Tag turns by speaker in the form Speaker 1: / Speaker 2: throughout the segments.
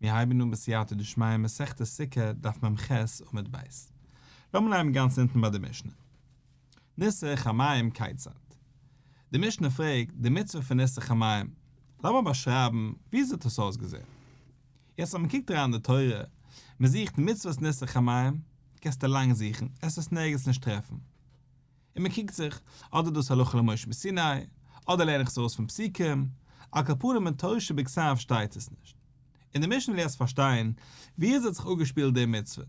Speaker 1: מיר הייבן אן בסייעתא דשמיא מסכת סוכה דף מ"ח עמוד ב'. לאמיר נעמען גאנץ אונטן ביי די משנה. ניסוך המים כיצד? די משנה פרעגט די מצוה פון ניסוך המים, לאמיר באשרייבן וויאזוי האט עס אויסגעזען. יעצט אז מען קוקט אריין אין די תורה, מען זוכט מצוות ניסוך המים, קענסטו לאנג זוכן, עסט עס נערגעץ נישט טרעפן. און מען קוקט זיך, אדער דאס הלכה למשה מסיני, אדער לערן איך עס ארויס פון פסוקים, על כל פנים אין תורה שבכתב שטייט עס נישט. און די משנה לאזט פארשטיין ווי אזוי האט זיך אפגעשפילט די מצוה.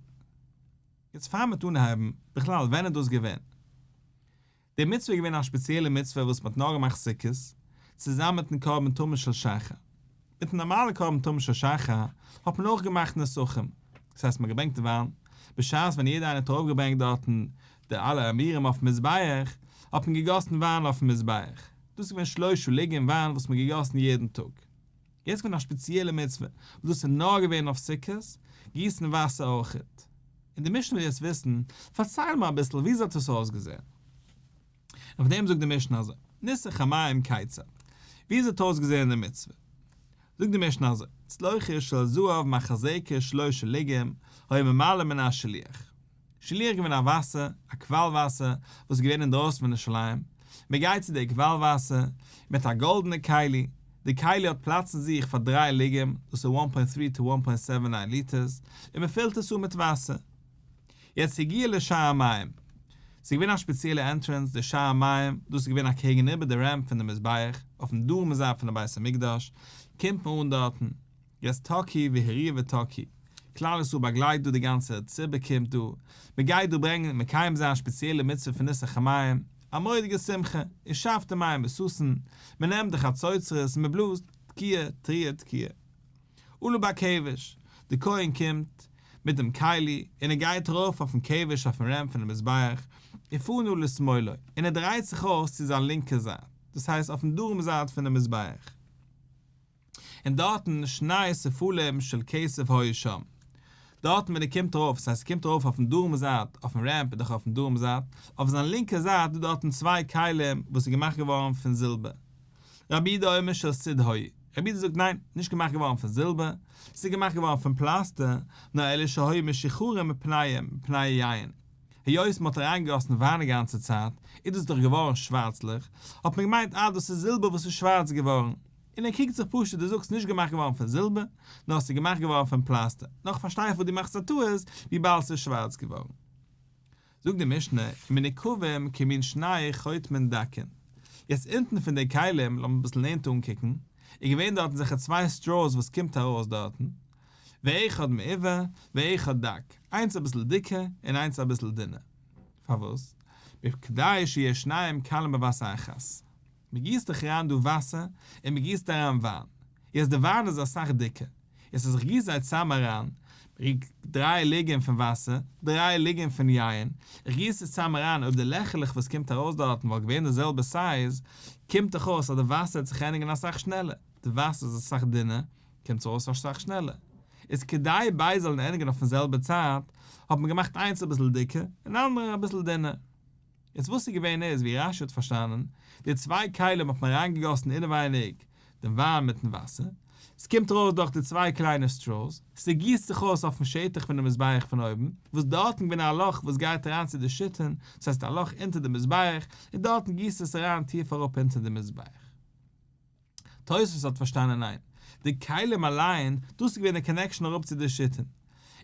Speaker 1: יעצט פאר מ'וועט אנהייבן, בכלל ווען איז דאס געווען? די מצוה איז געווען א שפעציעלע מצוה וואס מ'האט נאר געמאכט סוכות, צוזאמען מיטן קרבן תמיד של שחר. מיטן נארמאלע קרבן תמיד של שחר האט מען אויך געמאכט נסכים, דאס הייסט מ'האט געברענגט וויין, בשעת ווען יעדער איינער האט ארויפגעברענגט דארטן די אלע אימורים אויפן מזבח, האט מען געגאסן וויין אויפן מזבח, דאס איז געווען שלושה לוגין וויין וואס מ'האט געגאסן יעדן טאג. יעצט געווען א שפעציעלע מצוה וואס דאס איז נאר געווען אויף סוכות, גיסן וואסער אויכעט. און די משנה וויל יעצט וויסן, פארצייל מיר אביסל וויאזוי האט עס אויסגעזען? און אויף דעם זאגט די משנה אזוי, ניסוך המים כיצד? וויאזוי האט אויסגעזען די מצוה? זאגט די משנה אזוי, צלוחית של זהב מחזקת שלושה לוגים, היה ממלא מן השילוח. שילוח געווען א וואסער, א קוואל וואסער, וואס איז געווען אינדרויסן פון ירושלים, מען גייט צו די קוואל וואסער, מיט א גאלדענע כלי, די כלי האט פלאץ אין זיך פאר דריי לוגים, דאס איז one point three to one point seven nine ליטערס, און מען פילט עס אן מיט וואסער. יעצט הגיע לשער המים, ס'איז געווען א שפעציעלע entrance, די שער המים, דאס איז געווען אקעגן איבער די ramp פון די מזבח, אויפן דרום זייט פון די בית המקדש, קומט מען אן דארטן, יעצט תקעו והריעו ותקעו, כלל ישראל באגלייט דא די גאנצע ציבור קומט דא, מען גייט דא ברענגען מקיים זיין א שפעציעלע מצוה פון ניסוך המים, א מורא'דיגע שמחה, ושאבתם מים בששון, מען נעמט די חצוצרות און מען בלאזט, תקיעה, תרועה, תקיעה. עלה בכבש, די כהן קומט מיט דעם כלי און ער גייט ארויף אויפן כבש אויפן ramp פונעם מזבח, ופנה לשמאלו, און ער דרייט זיך אויס צו זיין לינקע זייט, דאס הייסט אויפן דרום זייט פונעם מזבח. און דארטן שני ספלים של כסף היו שם, דארטן ווען ער קומט ארויף, דאס הייסט ער קומט ארויף אויפן דרום זייט, אויפן ramp איז דאך אויפן דרום זייט, אויף זיין לינקע זייט איז דארטן צוויי כלים וואס איז געמאכט געווארן פון זילבער. רבי יהודה אומר של סיד היו, רבי יהודה זאגט ניין, נישט געמאכט געווארן פון זילבער, ס'איז געמאכט געווארן פון פלאסטער, נאר אלא שהיו משוחרין מפניהם, מפני היין. היות מ'האט אריינגעגאסן וויין די גאנצע צייט, איז דאס דאך געווארן שווארצליך, האט מען געמיינט אה דאס איז זילבער וואס איז שווארץ געווארן. און ער קריגט זיך פשוט דו זאגסט נישט געמאכט געווארן פון זילבער, נאר ס'איז געמאכט געווארן פון פלאסטער, נאך פארשטיי איך וואס דו מאכסט א טעות, וויבאלד ס'איז שווארץ געווארן. זאגט די משנה, ומנוקבין כמין שני חוטמין דקין. יעצט אונטן פון די כלים, לאמיר אביסל נענטער אנקוקן, איז געווען דארטן זיכער צוויי straws וואס קומט ארויס דארטן, ואחד מעובה ואחד דק, איינס אביסל דיקער און איינס אביסל דינער. פארוואס? בכדי שיהיו שניהם כלים בבת אחת. מען גיסט דאך אריין דא וואסער און מען גיסט אריין וויין, יעצט די וויין איז אסאך דיקער, יעצט אז איך גיס זיי צאם אריין, דריי לוגין פון וואסער, דריי לוגין פון יין, איך גיס עס צאם אריין, אויב די לעכעלעך וואס קומט ארויס דארטן וואלט געווען די זעלבע size, קומט דאך אויס אז די וואסער וועט זיך ענדיגן אסאך שנעלער, די וואסער איז אסאך דינער, קומט עס ארויס אסאך שנעלער. איז כדי ביידע זאלן ענדיגן אויפן זעלבע צייט, האט מען געמאכט איינס אביסל דיקער, און אנדערע אביסל דינער. יעצט וואס איז געווען איז, ווי רשי האט פארשטאנען, די צוויי כלים האט מען אריינגעגאסן אינעווייניג דעם וויין מיטן וואסער, ס'קומט ארויס דורך די צוויי קליינע straws, ס'גיסט זיך אויס אויפן שטח פונעם מזבח פון אויבן, וואס דארטן געווען א לאך וואס גייט אריין צו די שיתין, דאס הייסט א לאך אונטער די מזבח, און דארטן גיסט עס אריין טיף אראפ אונטער די מזבח. תוספות האט פארשטאנען ניין, די כלים אליין, דאס איז געווען די connection אראפ צו די שיתין,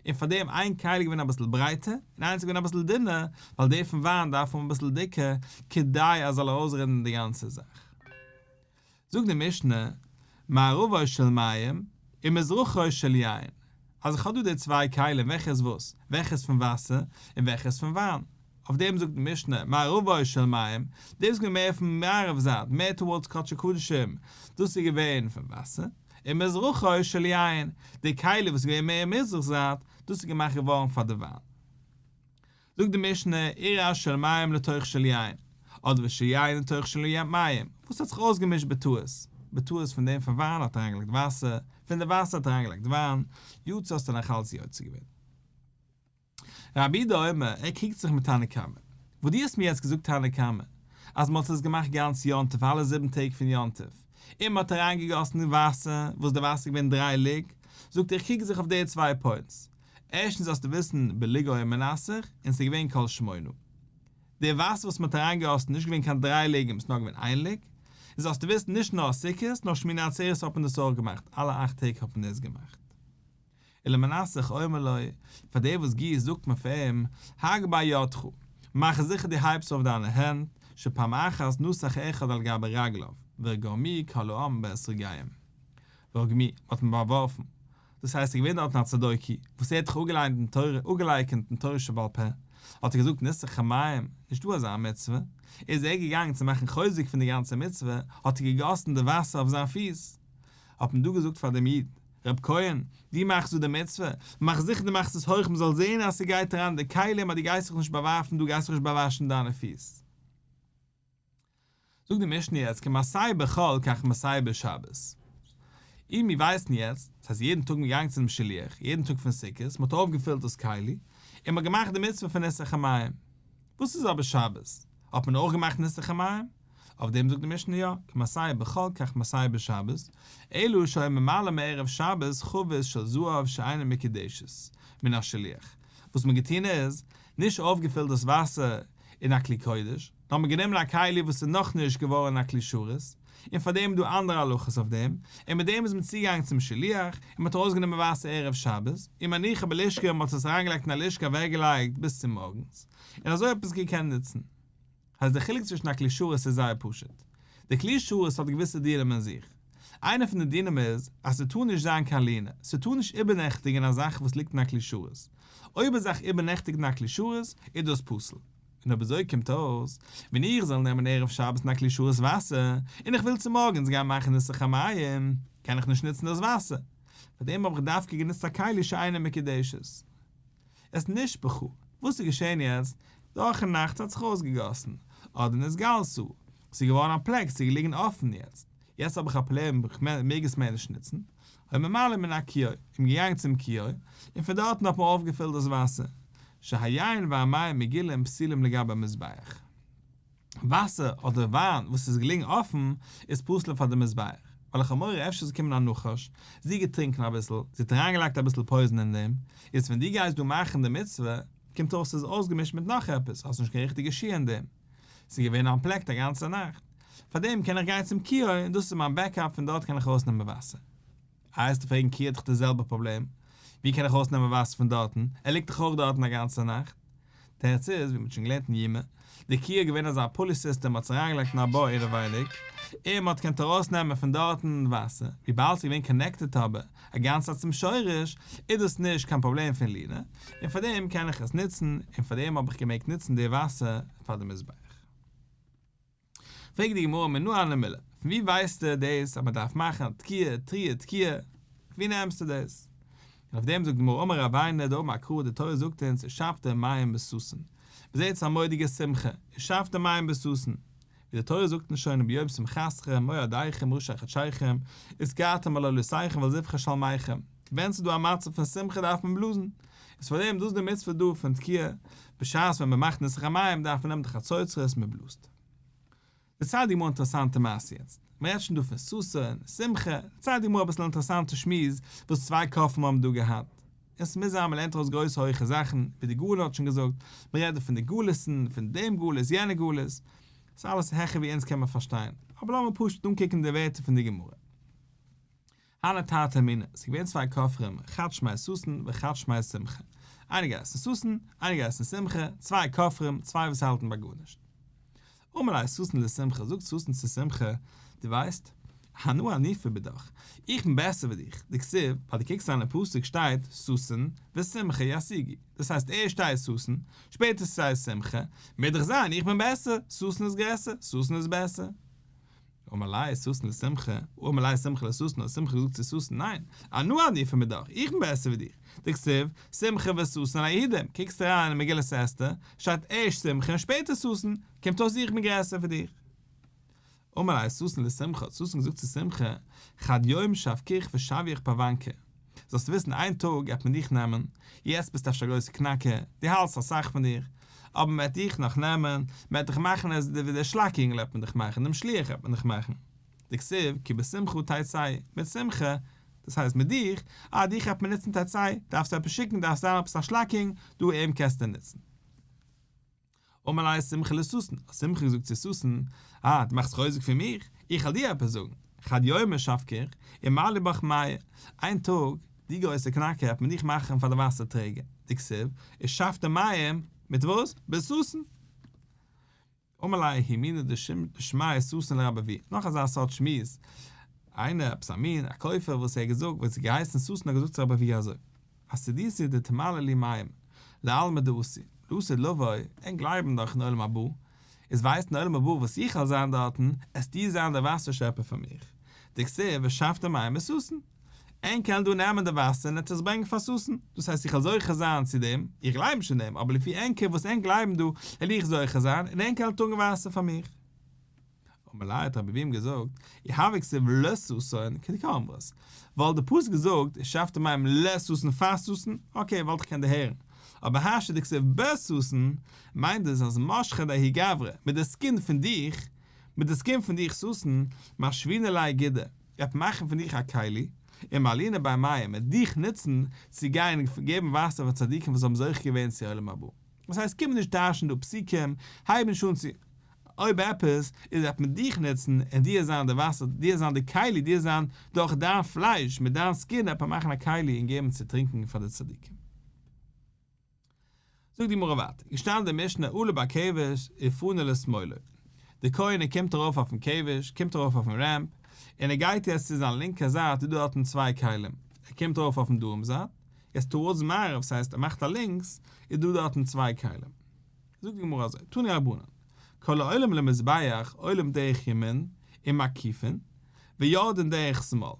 Speaker 1: און פאר דעם איין כלי איז געווען אביסל ברייטער, און איינס איז געווען אביסל דינער, ווייל דער פון וויין דארף האבן אביסל דיקער, כדי אז זאל ארויסרינען די גאנצע זאך. זאגט די משנה, מערבו של מים ומזרחו של יין, אז איך האב דא די צוויי כלים וועלכע איז וואס? וועלכע איז פון וואסער און וועלכע איז פון וויין? אויף דעם זאגט די משנה, מערבו של מים, דאס איז געווען מער פון מערב זייט, מער towards קדשי קדשים, דאס איז געווען פון וואסער, און מזרחו של יין, די כלי וואס איז געווען מער מזרח זייט, דאס איז געמאכט געווארן פאר די וויין. זאגט די משנה, הורעש של מים לתוך של יין, אדער ושל יין לתוך של מים, וואס האט זיך אויסגעמישט בטעות, בטעות פון דעם פון וויין האט אריינגעלייגט וואסער, פון די וואסער האט אריינגעלייגט וויין, יצא האסטו נאך אלץ יוצא געווען. רבי יהודה אומר, ער קריגט זיך מיט תנא קמא. וואס דו האסט מיר יעצט געזאגט תנא קמא, אז מען האט עס געמאכט גאנץ יום טוב אלע זיבן טעג פון יום טוב, און מען האט אריינגעגאסן וואסער, וואס די וואסער איז געווען דריי לוג, זאגט ער איך קריג זיך אויף די צוויי points. ערשטנס זאלסטו וויסן בלוגו היה מנסך, און ס'איז געווען כל שמונה. די וואסער וואס מ'האט אריינגעגאסן איז נישט געווען קיין דריי לוגים, ס'איז נאר געווען איין לוג. און זאלסטו וויסן נישט נאר סוכות, נאר שמיני עצרת האט מען דאס אויך געמאכט, אלע אכט טעג האט מען דאס געמאכט. ולמנסך אומר לו, פאר דער וואס גיסט זאגט מען פאר אים, הגבה ידך, מאך זיכער דו הייבסט אויף דיינע הענט, שפעם אחת נסך אחד על גבי רגליו, ורגמו כל העם באתרוגיהם. ורגמו, האט מען באווארפן. דאס הייסט ס'איז געווען דארטן א צדוקי, וואס ער האט דאך אפגעליינט אין תורה, אפגעלייקענט אין תורה שבעל פה, האט ער געזאגט ניסוך המים, נישט דא אזא מצוה, איז ער געגאנגען צו מאכן חוזק פון די גאנצע מצוה, האט ער געגאסן די וואסער אויף זיין פיס. האט מען דא געזאגט פאר דעם איד, רב כהן, דו מאכסט דא די מצוה, מאך זיכער דו מאכסט עס הויך מ'זאל זען אז ס'גייט אריין אין די כלים אז דו גייסט זיך נישט באווארפן דו גייסט זיך נישט באוואשן דיינע פיס. זאגט די משנה יעצט כמעשהו בחול כך מעשהו בשבת. און מיר ווייסן יעצט, דאס הייסט יעדן טאג מ'איז געגאנגען צום שליח, יעדן טאג פון סוכות, מ'האט אויפגעפילט דאס כלי, און מ'האט געמאכט די מצוה פון ניסוך המים. וואס איז אבער שבת? האט מען אויך געמאכט ניסוך המים? אויף דעם זאגט די משנה יא, כמעשהו בחול כך מעשהו בשבת, אלא שהיה ממלא מערב שבת חבית של זהב שאינה מקודשת מן השילוח, וואס מען געטון איז, נישט אויפגעפילט דאס וואסער אין א כלי קודש, נאר מען גענומען א כלי וואס איז נאכנישט געווארן א כלי שרת, און פאר דעם איז דא אנדערע הלכות אויף דעם, און מיט דעם איז מען צוגעגאנגען צום שילוח, און מען האט ארויסגענומען וואסער ערב שבת, ומניחה בלשכה און מען האט עס אריינגעלייגט אין א לשכה אוועקגעלייגט ביז צומארגנס, און אזוי האט מען עס געקענט נוצן. הייסט די חילוק צווישן א כלי שרת איז זייער פשוט. די כלי שרת האט געוויסע דינים אין זיך. איינע פון די דינים איז אז ס'טאר נישט זיין קיין לינה, ס'טאר נישט איבערנעכטיגן א זאך וואס ליגט אין א כלי שרת. אויב א זאך איבערנעכטיגט אין א כלי שרת איז דאס פסול. און אויב אזוי קומט אויס, ווען איך זאל נעמען ערב שבת אין א כלי שרת וואסער, און איך וויל צומארגנס גיין מאכן ניסוך המים, קען איך נישט נוצן דאס וואסער. פארדעם האב איך דווקא גענוצט א כלי שאינה מקודשת. עס נשפכו, וואס איז געשען יעצט? דורכן נאכט ס'האט זיך אויסגעגאסן, אדער נתגלתה, ס'איז געווארן א פלעק, ס'איז געליגן אפן יעצט, יעצט האב איך א פראבלעם, איך מעג עס מער נישט נוצן, היה ממלא מן הכיור, איז מען געגאנגען צום כיור, און פון דארטן האט מען אויפגעפילט דאס וואסער, שהיין והמים מגולים פסולים לגבי המזבח. וואסער אדער וויין וואס איז געליגן אפן איז פסול פאר די מזבח, ווייל איך האב מורא אפשר איז געקומען א נחש, זי געטרינקן אביסל, זי האט אריינגעלייגט אביסל poison אין דעם, איז ווען דו גייסט דא מאכן די מצוה, קומט אויס ס'איז אויסגעמישט מיט נאך עפעס, האסט נישט קיין ריכטיגע שיעור אין דעם. ס'איז געווען אנטפלעקט א גאנצע נאכט. פארדעם קען איך גיין צום כיור און דאס איז מיין backup פון דארט קען איך ארויסנעמען וואסער. איי וועסטו פרעגן כיור האט דאך די זעלבע פראבלעם, ווי קען איך ארויסנעמען וואסער פון דארטן, ער ליגט דאך אויך דארטן א גאנצע נאכט. תירוץ איז, ווי מ'האט שוין געלערנט אין יומא, די כיור איז געווען אזא pulley system מ'האט עס אריינגעלייגט אין א בור אינעווייניג, און מ'האט געקענט ארויסנעמען פון דארטן וואסער, וויבאלד ס'איז געווען connected אבער א גאנצע צייט צום שורש, איז דאס נישט קיין פראבלעם פון לינה, און פארדעם קען איך עס נוצן, און פארדעם האב איך געמעגט נוצן די וואסער פאר די מזבח. פרעגט די גמרא מנא הני מילי, פון ווי ווייסטו דאס אז מען דארף מאכן א תקיעה, תרועה, תקיעה, ווי נעמסטו דאס? און אויף דעם זאגט די גמרא אמר רב עינא דאמר קרא די תורה זאגט אונז ושאבתם מים בששון, מען זעט ס'איז א מורא'דיגע שמחה, ושאבתם מים בששון, ווי די תורה זאגט אונז שוין וביום שמחתכם מועדיכם ראשי חדשיכם ותקעתם על עולותיכם ועל זבחי שלמיכם, ווען ס'איז דא א מצב פון שמחה דארף מען בלאזן, איז פאר דעם דאס די מצוה דא פון תקיעה, בשעת ווען מען מאכט ניסוך המים דארף מען נעמען די חצוצרות מען בלאזט. דערציילט די גמרא אינטערעסאנטע מעשה יעצט, מען רעדט שוין דא פון ששון, שמחה, דערציילט די גמרא אביסל אינטערעסאנטע שמועס וואס צוויי כופרים האבן דא געהאט, און ס'מוז זיין מען לערנט ארויס גרויסע הויכע זאכן, ווי די גאון האט שוין געזאגט, מען רעדט דא פון די גלות'ן, פון דעם גלות, יענע גלות, ס'איז אלעס העכער ווי אונז קען מען פארשטיין, אבער לאמיר פשוט אנקוקן די ווערטער פון די גמרא. הנהו תרתי מיני, ס'איז געווען צוויי כופרים, חד שמיה ששון וחד שמיה שמחה. איינער געהייסן ששון, איינער געהייסן שמחה, צוויי כופרים, צוויי וואס האלטן ביי גארנישט. אמר ליה ששון לשמחה, זאגט ששון צו שמחה, דו ווייסט, אנא עדיפא מידך, איך בין בעסער ווי דיך, דכתיב, ווייל דו קוקסט אריין אין פסוק שטייט ששון ושמחה ישיגו, דאס הייסט ערשט שטייט ששון, שפעטער שטייט שמחה, מוז דאך זיין איך בין בעסער, ששון איז גרעסער, ששון איז בעסער. אמר ליה ששון לשמחה, אמר ליה שמחה לששון, האט שמחה געזאגט צו ששון, ניין, אנא עדיפא מידך, איך בין בעסער ווי דיך, דכתיב, שמחה וששון ליהודים, קוקסט אריין אין מגילת אסתר, שטייט ערשט שמחה און שפעטער ששון, קומט אויס איך בין גרעסער פון דיך. אמר ליה ששון לשמחה, האט ששון געזאגט צו שמחה, חד יום שבקיך ושוויך פרוונקא, זאלסטו וויסן איין טאג גייט מען דיך נעמען, יעצט ביסטו אפשר א גרויסע קנאקער, דו האלטסט אסאך פון דיך, אבער מען וועט דיך נאך נעמען, מען וועט דיך מאכן אז ווי דער שלאק יונגל וועט מען דיך מאכן, דעם שליח וועט מען דיך מאכן. דכתיב כי בשמחה תצא, מיט שמחה. דאס הייסט מיט דיך, אה דיך העט מען נוצן תצא, דארפסט עפעס שיקן, דארפסט זיין עפעס א שלאקינג, דא אים קענסטו נוצן. אמר ליה שמחה לששון, האט שמחה געזאגט צו ששון, אה, דו מאכסט חוזק פון מיך? איך וועל דיר עפעס זאגן, חד יומא שבקוך ומלו בך מיא, איין טאג, דו גרויסע קנאקער העט מען דיך מאכן פאר די וואסער טרעגער, דכתיב, ושאבתם מים, מיט וואס? בששון! אמר ליה ההוא מינא דשמיה ששון לרבי אבהו, נאך אזא סארט שמועס, איינער, עפעס א מין, א כופר וואס ער האט געזאגט, וואס האט געהייסן ששון האט געזאגט צו רבי אבהו אזוי. עתידית דתמלי לי מים, לעלמא דאתי, לעתיד לבוא, ענק גלייבן דאך אין עולם הבא, איז ווייסט אין עולם הבא וואס איך וועל זיין דארטן, עסטו זיין דער וואסער שעפער פאר מיך. דכתיב ושאבתם מים בששון. ענק קענען דא נעמען די וואסער און עטס עס ברענגען פאר ששון, דאס הייסט איך וועל זוכה זיין צו דעם, איך גלייב נישט אין דעם, אבער לפי ענקער וואס ענק גלייבן דא, וועל איך זוכה זיין, און ענק וועלן טראגן וואסער פאר מיך. אמר ליה האט רבי אבהו אים געזאגט, אי הוה כתיב לששון כדקאמרת, וואלט די פסוק געזאגט ושאבתם מים לששון פאר ששון, okay וואלט איך קענט דערהערן, אבער השתא דכתיב בששון, מיינט דאס אז משכא דההוא גברא, מיט די skin פון דיך, מיט די skin פון דיך ששון, משווינא ליה גודא, וועט מאכן פון דיך א כלי, ומלינא ביה מיא, מיט דיך נוצן צו גיין געבן וואסער פאר צדיקים וואס האבן זוכה געווען צו עולם הבא. דאס הייסט קום נישט טייטשן דא פסוקים, הייב נישט אן צו. אויב עפעס, איז וועט מען דיך נוצן און דיר זיין די וואסער, דיר זיין די כלי, דיר זיין דורך דיין פלייש, מיט דיין skin וועט מען מאכן א כלי און געבן צו טרינקען פאר די צדיקים. זאגט די גמרא ווייטער, געשטאנען די משנה עלה בכבש ופנה לשמאלו, דער כהן ער קומט ארויף אויפן כבש, קומט ארויף אויפן ramp, און ער גייט יעצט צו זיין לינקע זייט איז דא דארטן צוויי כלים, ער קומט ארויף אויפן דרום זייט, יעצט towards מערב, ס'הייסט ער מאכט א לינקס, איז דא דארטן צוויי כלים. זאגט די גמרא אזוי, תנו רבנן, כל העולים למזבח עולים דרך ימין ומקיפין, ויורדין דרך שמאל.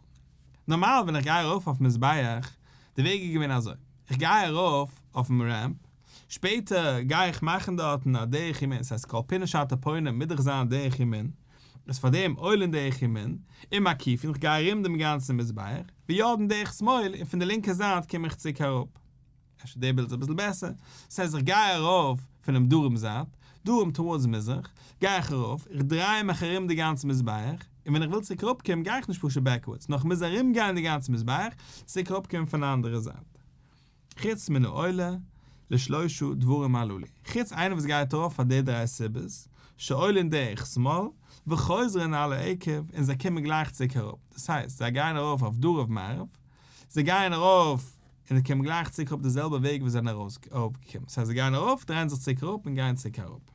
Speaker 1: נארמאל ווען איך גיי ארויף אויפן מזבח, די וועג איז געווען אזוי, איך גיי ארויף אויפן ramp, שפעטער גיי איך מאכן דארטן א דרך ימין, ס'הייסט כל פינה שאתה פונה מוז דאך זיין דרך ימין, איז פארדעם עולין דרך ימין, ומקיפין, איך גיי ארום דעם גאנצן מזבח, ויורדין דרך שמאל, און פון די לינקע זייט קום איך צוריק אראפ. אפשר די בילד איז אביסל בעסער. ס'הייסט איך גיי ארויף פונעם דרום זייט, דרום towards מזרח, גיי איך ארויף, איך דריי מיך ארום די גאנצע מזבח, און ווען איך וויל צוריק אראפקומען גיי איך נישט פשוט backwards, נאר איך מוז ארום גיין די גאנצע מזבח, צוריק אראפקומען פון די אנדערע זייט. חוץ מן העולה לשלושה דברים הללו, חוץ איינער וואס גייט ארויף פאר די דריי סיבות, שעולין דרך שמאל, וחוזרין על העקב, און זיי קומען גלייך צוריק אראפ, דאס הייסט זיי גייען ארויף אויף דרום מערב, זיי גייען ארויף און זיי קומען גלייך צוריק אראפ די זעלבע וועג וואס זיי זענען ארויפגעקומען, ס'הייסט זיי גייען ארויף, דרייען זיך צוריק אראפ און גייען צוריק אראפ.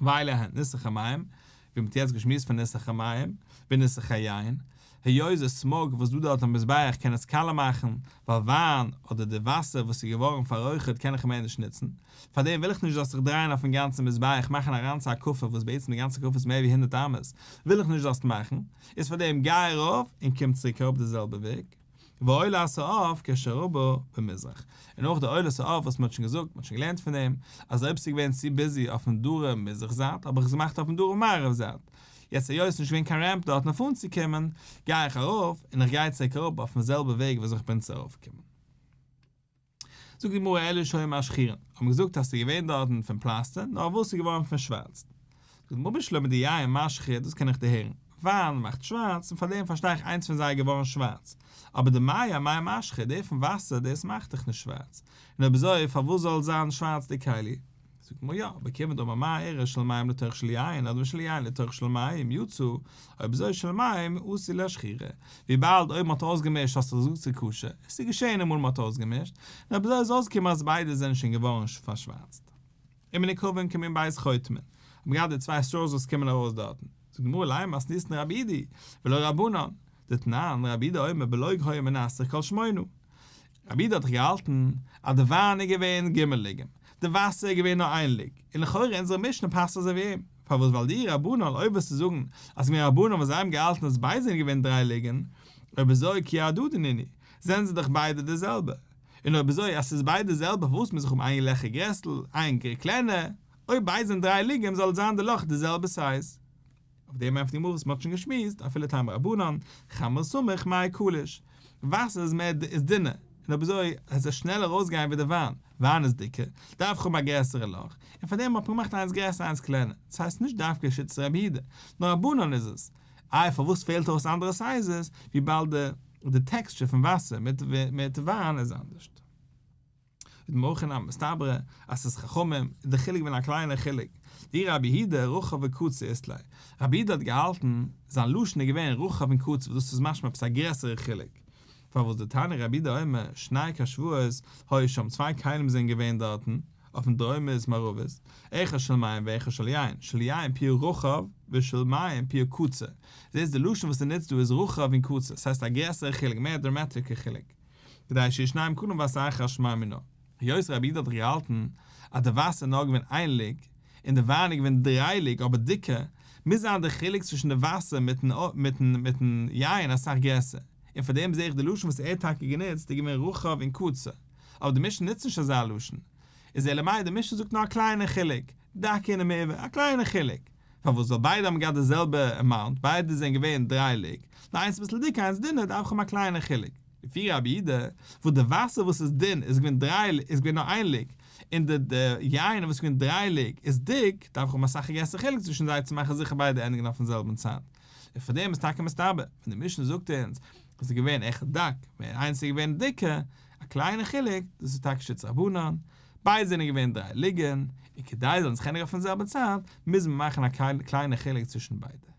Speaker 1: ואלו הן ניסוך המים, ווי מ'האט יעצט געשמועסט פון ניסוך המים, וניסוך היין, היות די smoke וואס דא דארט אין מזבח קען עס קאלע מאכן, ווייל וויין אדער די וואסער וואס איז געווארן פאררויכערט קען איך מער נישט נוצן, פארדעם וויל איך נישט זאלסט זיך דרייען אויפן גאנצן מזבח מאכן א גאנצע הקפה וואס בעצם די גאנצע הקפה איז מער ווי 100 אמות, וויל איך נישט זאלסט מאכן, איז פארדעם גיי ארויף און קום צוריק אראפ די זעלבע וועג. ועולת העוף כשרבה במזרח, און אויך די עולת העוף וואס מען האט שוין געזאגט, מען האט שוין געלערנט פון דעם, אז אויב ס'איז געווען צו busy אויפן דרום מזרח זייט האב איך עס געמאכט אויפן דרום מערב זייט, יעצט היות ס'איז נישט געווען קיין ramp דארטן אויף אנצוקומען, גיי איך ארויף און איך גיי צוריק אראפ אויפן זעלבע וועג וואס איך בין צו ארויפגעקומען. זאגט די גמרא אלא שהיו משחירין, האט מען געזאגט אז ס'איז געווען דארטן פון פלאסטער, נאר וואס איז געווארן פון שווארץ? זאגט די גמרא בשלמא דיין משחיר, דאס קען איך דערהערן, וויין מאכט שווארץ און פאר דעם פארשטיי איך איינס פון זיי איז געווארן שווארץ, אבער דמיא אמאי משחיר, דער פון וואסער, דאס מאכט דאך נישט שווארץ, און אויב אזוי פארוואס זאל זיין שווארץ די כלי? זאגט די גמרא יא, אבער כיוון דאמר מר אירע של מים לתוך של יין אדער של יין לתוך של מים יצא, אויב אזוי של מים אתי לאשחורי, וויבאלד אויב מ'האט אויסגעמישט האסטו געזאגט ס'איז כשר, עס איז געשען אמאל מ'האט אויסגעמישט, און אויב אזוי איז אויסגעקומען אז ביידע זענען שוין געווארן פארשווארצט. ומנוקבין כמין בית חוטמין, האבן געהאט די צוויי straws וואס קומען ארויס דארטן. זאגט די גמרא לימא מתניתין רבי יהודה ולא רבנן, דתנן רבי יהודה אומר בלוג היה מנסך כל שמונה. רבי יהודה האט דאך געהאלטן אז די וויין איז געווען ג' לוגים, די וואסער איז געווען נאר איין לוג, און לכאורה אונזערע משנה פאסט אזוי ווי אים, פארוואס ווייל די רבנן אויב וועסטו זאגן אז ס'געווען רבנן וואס זיי האבן געהאלטן אז ביידע זענען געווען דריי לוגים, אויב אזוי כי הדדי נינהו, זענען זיי דאך ביידע די זעלבע, און אויב אזוי אז ס'איז ביידע די זעלבע פארוואס מוז איך האבן איין לעכער גרעסל איין קלענער, אויב ביידע זענען דריי לוגים זאל זיין די לאך די זעלבע size. אויף דעם ענטפערט די גמרא וואס מ'האט שוין געשמועסט, אפילו טעמא רבנן, חמרא סמיך מיא קליש, וואסער איז מער איז דינער, און אויב אזוי וועט עס שנעלער ארויסגיין ווי די וויין, וויין איז דיקער, דארף איך האבן א גרעסערע לאך, און פאר דעם האט מען געמאכט איינס גרעסער איינס קלענער, דאס הייסט נישט דווקא שיטת רבי יהודה, נאר רבנן איז עס. איי פארוואס פעלט אויס אנדערע sizes, וויבאלד די. די טעקסטשער פון וואסער מיט מיט וויין איז אנדערשט. איז מהכא נמי מסתברא אז ס'איז חכמים, איז די חילוק געווען א קליינער חילוק. דאי רבי יהודה רחב וקצר אית ליה. רבי יהודה האט געהאלטן, זיין לשון איז געווען רחב און קצר וואס דאס איז משמע עפעס א גרעסערע חילוק. פארוואס דתניא רבי יהודה אומר שני כשוואות היו שם צוויי כלים זענען געווען דארטן, אויפן דרומית מערבית, אחד של מים ואחד של יין, של יין פיו רחב ושל מים פיו קצר. זעסט די לשון וואס ער נוצט דא איז רחב און קצר, ס'הייסט א גרעסערע חילוק, מער דראמאטיקע חילוק. כדי שיהיו שניהם כלין בבת אחת שמע מינה. היות רבי יהודה האט דאך געהאלטן אז די וואסער איז נאר געווען איין לוג, און די וויין איז געווען דריי לוג אבער דיקער, מוז זיין די חילוק צווישן די וואסער מיטן מיטן מיטן יין אסאך גרעסער, און פאר דעם זעה איך די לשון וואס ער האט טאקע גענוצט איז געווען רחב און קצר, אבער די משנה נוצט נישט אזא לשון. איז אלא מאי די משנה זאגט נאר א קליינע חילוק, דקה ומעובה, א קליינע חילוק. פארוואס? ווייל ביידע האבן געהאט די זעלבע אמאונט, ביידע זענען געווען דריי לוג, נאר איינס אביסל דיקער איינס דינער, דארף איך האבן א קליינע חילוק. לפי רבי יהודה, וואס די וואסער וואס איז דין איז געווען דריי איז געווען נאר איין לוג, און די די יין וואס איז געווען דריי לוג איז דיק, דארף איך האבן אסאך א גרעסערע חילוק צווישן זיי צו מאכן זיכער ביידע ענדיגן אויפן זעלבן צייט. און פאר דעם איז טאקע מסתבר, ווען די משנה זאגט אונז אז ס'איז געווען אחד דק, און איינס איז געווען דיקער, א קליינע חילוק, דאס איז טאקע שיטת רבנן, ביידע זענען געווען דריי לוגין, און כדי זיי זאלן זיך ענדיגן אויפן זעלבן צייט, מוז מען מאכן א קליינע חילוק צווישן ביידע.